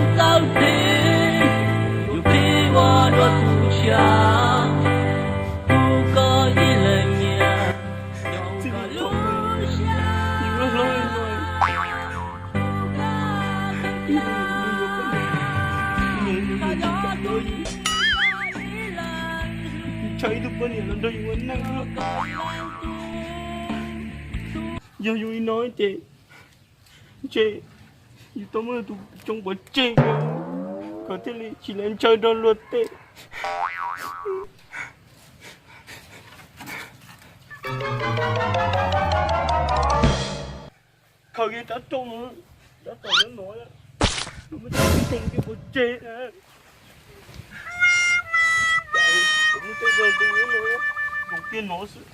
Txawj txij, yus qhib ua dua tu siab, tu koj ib leeg nyiam, yus koj lub siab. Ntshaw ib tug poj niam los nrog yus ua neej. Yog yus li no ces ntshe yus tau muab tus tsoob pov tseg, kom thiaj li tsis lawv ntshaw nrog luag tej. Khaws kiag rab rooj, rab rooj no, muab tus tsoob kiag pov tseg. Muab tej rau tus no, zoo kiag no xwb.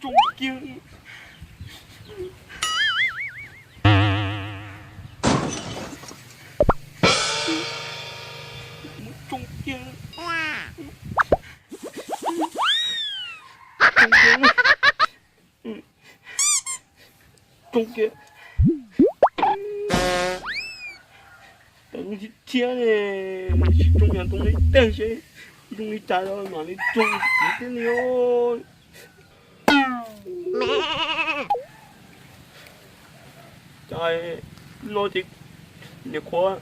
Tsoob kiag. Muab tsoob kiag. Tsoob kiag. Tsoob kiag. Tau lub thiab thiab ne, tsis tsoob yog ntoo li teg seb zoo li cas los mam li tsoob kiag thiab ne. Cas no ces niam qhuav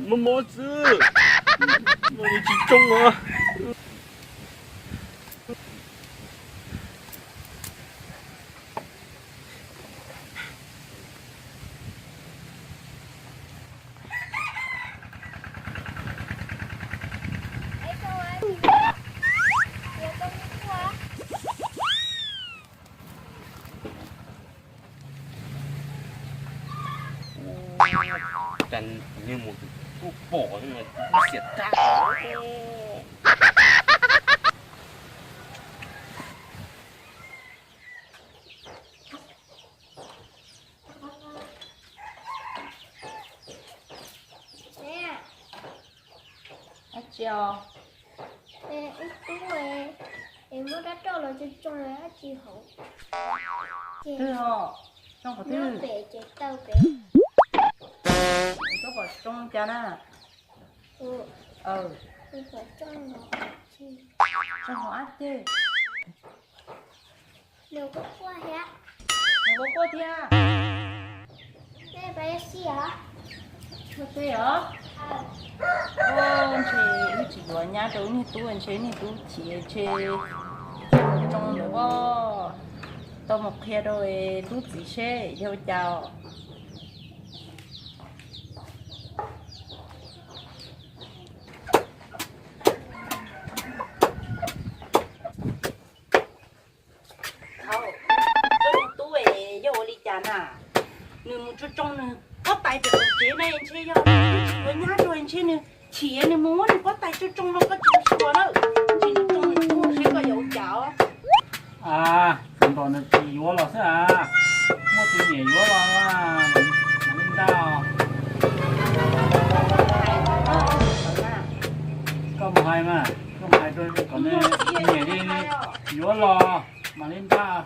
mob mob xwb, no ces tsis tsoob os. Cas nws mus kuj pom, xiam tag. Dab tsi os? Ib tug es muab rab rauj los tsoo tsoo dab tsi hauv. Twg os? Tsoo qhov twg? Pem ces taw pem. Koj pom tsoo cas na? Tsoo hauv dab tsi? Nws quaj quaj thiab. Nws quaj quaj thiab. Ua teb os. Ntshe wb tsis yuav nyab rau wb niag tub, ntshe niag tub chim ntshe tsoo ntawd os. Tau mus qhia rau tub txiv seb yog ua cas. Thaum koj niag tub es yog ua li cas na? Nws mus tsoo tsoo nws pob tais pem qaum tsev na, ntshe yog nws tsis yuav nyab rau ntshe nws chim nws mus muab nws pob tais tsoo tsoo no koj tsis ua siab ua na. Ntshe nws tsoo nws tub seb koj yuav ua cas os. Tus nraug nws tsis yuav los xwb as, muaj tus nyiam yuav los mas li ntag. Koj mus hais mas, koj mus hais rau kom nws nyiam li yuav los mas li ntag.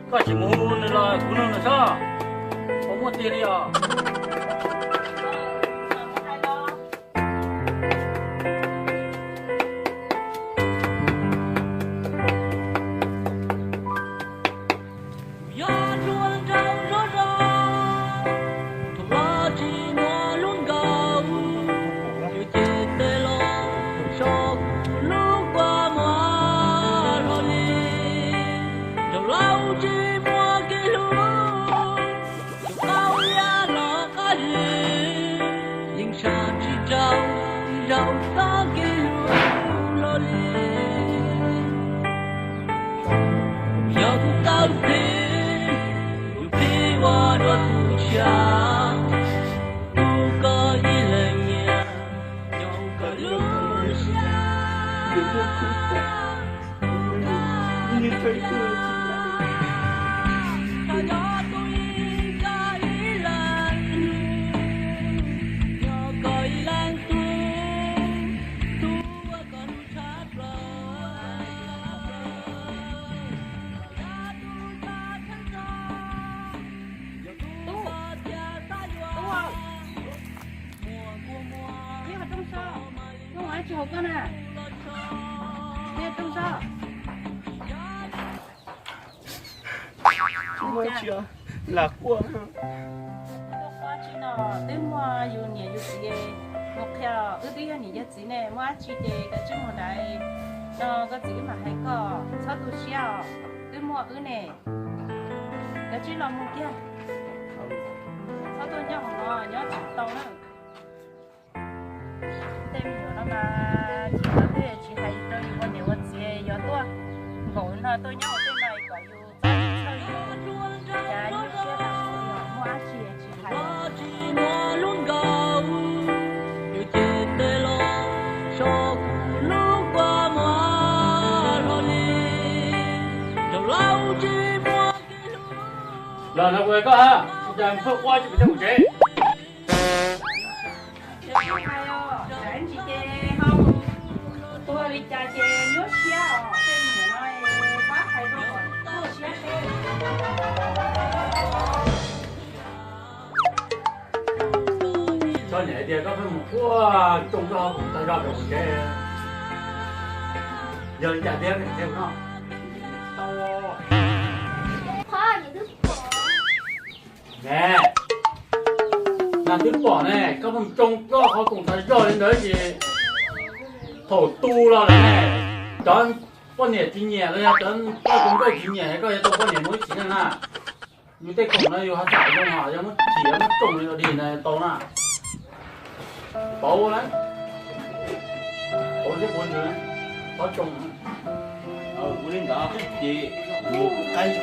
Koj tsis mus hu nws los kuv nug nws sob, puas muaj tiag li os? Yog hlua nraug zov zog, thaum los tsis muaj lub nkaus, yuav cem tes los so kuv lub kua muag hlo li. Nraug laus tsis muaj kev hlub, tus qau ya los qab zis, yeej sam tsis raug zaum txoj kev hlub hlo li. Yog kuv tau txim, yus qhib ua dua tu siab, tu koj ib leeg nyiam, nyob koj lub siab. Yog tus ib Hauv koj na, nej rooj soj. Tsis muaj dab tsi, lam quaj. Tuaj quaj tsi no, twb muaj yus niam yus txiv mus qhia, wb twb yog niam yog txiv ne, muaj dab tsi ces kav tsij mus dais no, koj txiv wb mam hais koj, txhob tu siab os, twb muaj wb ne, kav tsij los mus kiag, txhob tuaj nyob hauv no, nyob tsis tau na. Tej me nyuam no mas tsis tau tej tsis hais rau yus ua niam ua txiv, yog tuaj nkaum no tuaj nyob hauv tej no kom yus txhob txhawj yus, cas nyuaj siab tag npaum li, muaj dab tsi tsis hais. Los no kuv hais koj ha, tsis tas pheej quaj tsis pub coj kuv tsev. Tsis hais os, tsis hais ces ho tuag li cas ces nyuaj siab os, tej me nyuam no pab hais rau kom nyuaj siab seb. Txhob niam hais tias koj pheej mus quaj tsoo koj ho koom tag zog rau kuv tsev. Yog li cas thiab niam tsev no? Ne, nas twb pom ne, koj pheej tsoo koj ho koom tag zog li ntawd ces thaum tu los lawm ne, cov poj niam tsis nyiam los yog cov poj tus nkauj tsis nyiam koj yuav tau poj niam mus ib txiv neej na. Yus tej khoom no yus ho xam zoo hos yog muab chim muab tsoo li dog dig ntawd tau na. Pauv na, pauv thiab pauv ntsws, txhob tsoo. Ua li ntawd ces mus qaib.